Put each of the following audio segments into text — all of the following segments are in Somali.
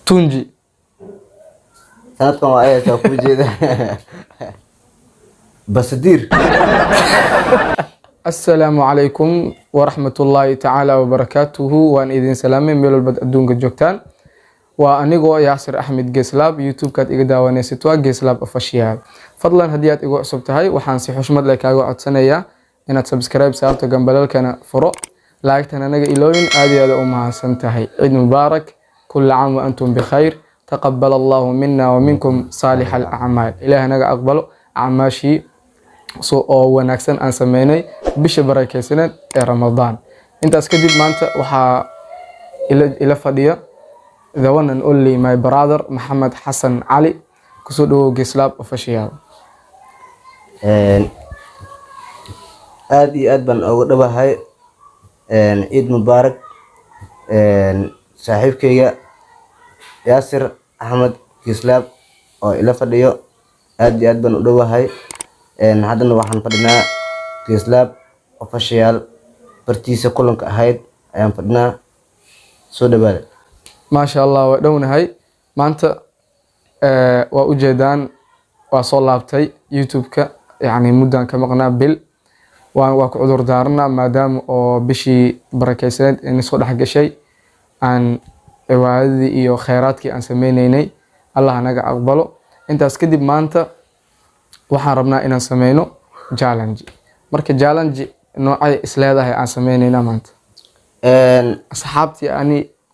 Tunji. Sanadkan waa ayaysaa kuu jeeda. Basadiir. Assalaamu calaykum waraxmatullaahi tacaala wabarakaatuhu. Waan idin salaamay meel walbaad adduunka joogtaan. Waa anigoo Yaasir Axmed Geeslaab. YouTube-kaad iga daawanaysid waa Geeslaab Official. Fadlan, haddii aad igu cusub tahay, waxaan si xushmad leh kaaga codsanayaa inaad subscribe saarto, gambalalkana furo, laagtan anaga ilooyin. Aad iyo aad u mahadsan tahay. Ciid mubaarak, kulla caam wa antum bikhayr, taqabal allahu mina wa minkum saalix alacmaal. Ilaah naga aqbalo acmaashii so oo wanaagsan aan sameynay bisha barakeysaneed ee Ramadaan. Intaas kadib, maanta waxaa ila fadhiya the one and only, my brother, Maxamed Xasan Cali. Kusoo dhawow Geeslaab Official. Aad iyo aad baan uga dhawahay. Ciid mubaarak, saaxiibkayga Yaasir Axmed Kislaab oo ila fadhiyo. Aad iyo aad baan u dhowahay. Haddana waxaan fadhinaa Kislaab Official bartiisa kulanka ahayd ayaan fadhinaa. Soo dhawaada. Maasha Allah, waa dhownahay. Maanta waa ujeedaan, waa soo laabtay YouTube-ka. Yacni muddan ka maqnaa, bil. Waa ku cudur daaranaa maadaama oo bishii barakeysaneed ee soo dhex gashay aan cibaadadii iyo kheyraadkii aan sameyneynay. Allah naga aqbalo. Intaas kadib, maanta waxaan rabnaa inaan sameyno challenge. Marka challenge noocay isleedahay aan sameyneyna maanta? Asxaabtii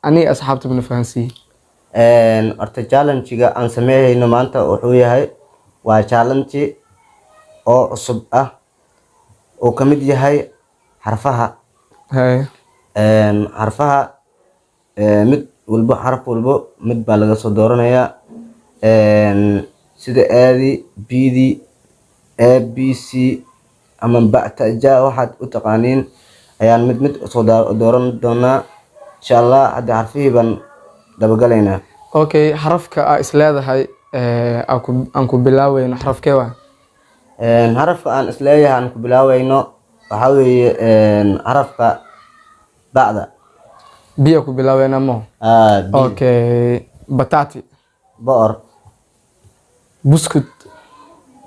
ani asxaabta bana fahansiiyey. Horta challenge-ga aan sameynayno maanta wuxuu yahay, waa challenge oo cusub ah oo ka mid yahay xarfaha. Xarfaha mid walbo, xaraf walbo mid baa laga soo dooranayaa, sida aadi bdi A B C ama ba ta ja waxaad u taqaaniin ayaan mid mid usoo dooran doonaa, insha Allah. Hadda xarfihii baan dabagalaynaa. Okay, xarafka aa isleedahay aan ku bilaaweyno xarafkee waa? Xarafka aan isleeyahay aan ku bilaaweyno waxaa weeye xarafka bacda. Biya ku bilaaweyna mo? Ah, B. Okay, batati. Boor. Buskut.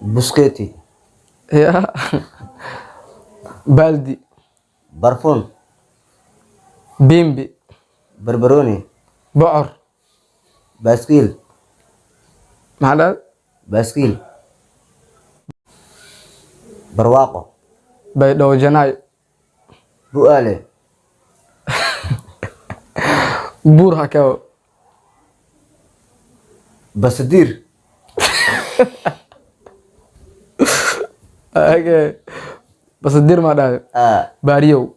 Busketi. Ya, baaldi. Barfuun. Bimbi. Barbarooni. Bocor. Baaskiil. Maxaa dhahay? Baaskiil, barwaaqo. Baydhabo janaay. Bu'aale. Buur hakaw. Basadiir. Okay, basadir maa dhahay? Ah. Baariyow.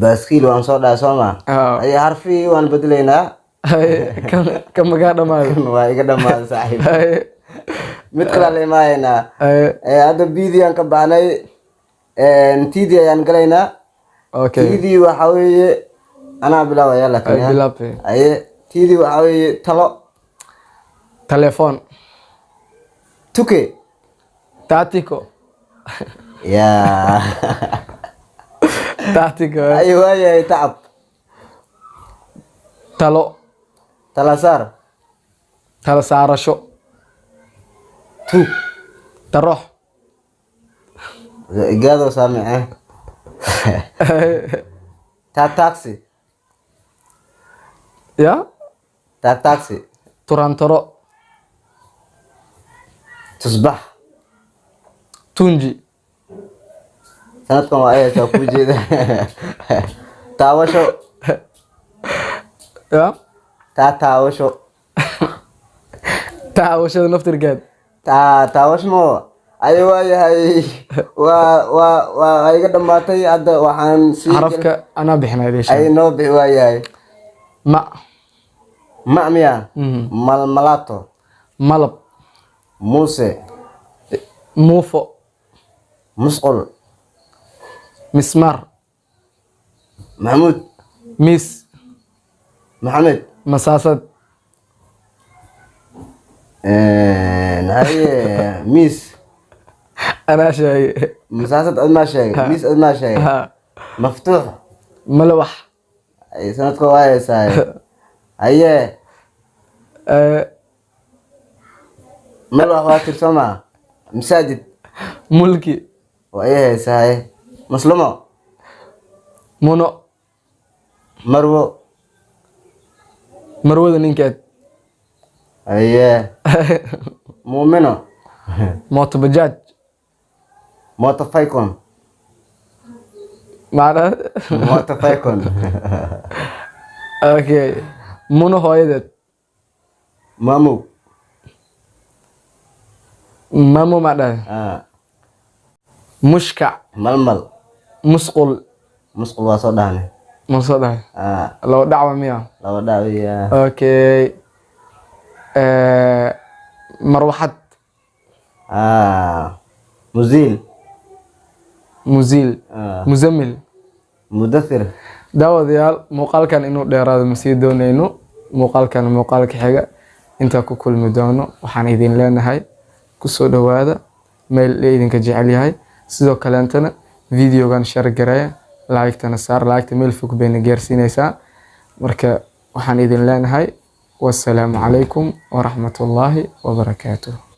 Baaskiil waan soo dhahay, soo ma? Ah. Ay, xarfihii waan bedelaynaa. Kan magaa dhamaaday? Waa iga dhammaaday, saaxiib. Mid kalaa la imaaneynaa. Hadda bidii aan ka baxnay, tdii ayaan galaynaa. Tdii waxaa weeye, anaa bilaabaya laakiin. Ay, bilaabtay. Aye, tdii waxaa weeye talo. Telefoon. Tuke. Taatiko. Ya. Taatiko. Ay, waayahay, tacab. Talo. Talasaar. Tala saarasho. Tuug. Tarox. Igaado saamice ta taxi. Ya. Ta taxi. Turantoro. Tusbax. Tunji. Sanadkan waa ayaysaa kuu jeeda. Taawasho. Ya. Taa taawasho. Taawashada naftirkeed. Taa taawasho mo ay, waayahay, waa iga dhamaatay. Hadda waxaan sii Xarafka anaa bixinay. Ay. Dheesha. Noo bixi, waayahay. Ma. Ma miya? Malmalato. Malab. Muuse. Muufo. Musqul. Mismaar. Maxamuud. Miis. Maxamed. Masaasad. Haye, miis. Anaa sheegay. Masaasad ad maa sheegay, miis ad maa sheegay. Ha. Maftuux. Malawax. Ay, sanadka waa haysaa. Haye. Meel wax waa tir soo maa. Masaajid. Mulki. Waa ii haysaa. Haye, muslumo. Muno. Marwo. Marwada ninkeed. Haye, muumino. Mooto bajaaj. Motofaykon. Macna. Motofaykon. Okay, muno hooyadeed. Mamow. Mamo ma dhahay? Ah. Mushkac. Malmal. Musqul. Musqul waa soo dhahne. Ma soo dhahay? Ah. Laba dhacwa miya? Laba dhaawiya. Okay. Marwaxad. Ah, muziil. Muziil. Ah. Muzamil. Mudathir. Daawadayaal, muuqaalkan inuu dheeraado ma sii doonayno. Muuqaalkan muuqaalka xiga intaa ku kulmi doono, waxaan idin leenahay kusoo dhowaada meel la idinka jecel yahay. Sidoo kaleentana videogan share gareeya, like-tana saar. Like-ta meel fog bayna gaarsiinaysaa. Marka waxaan idin leenahay wassalaamu calaykum waraxmatullaahi wabarakaatuh.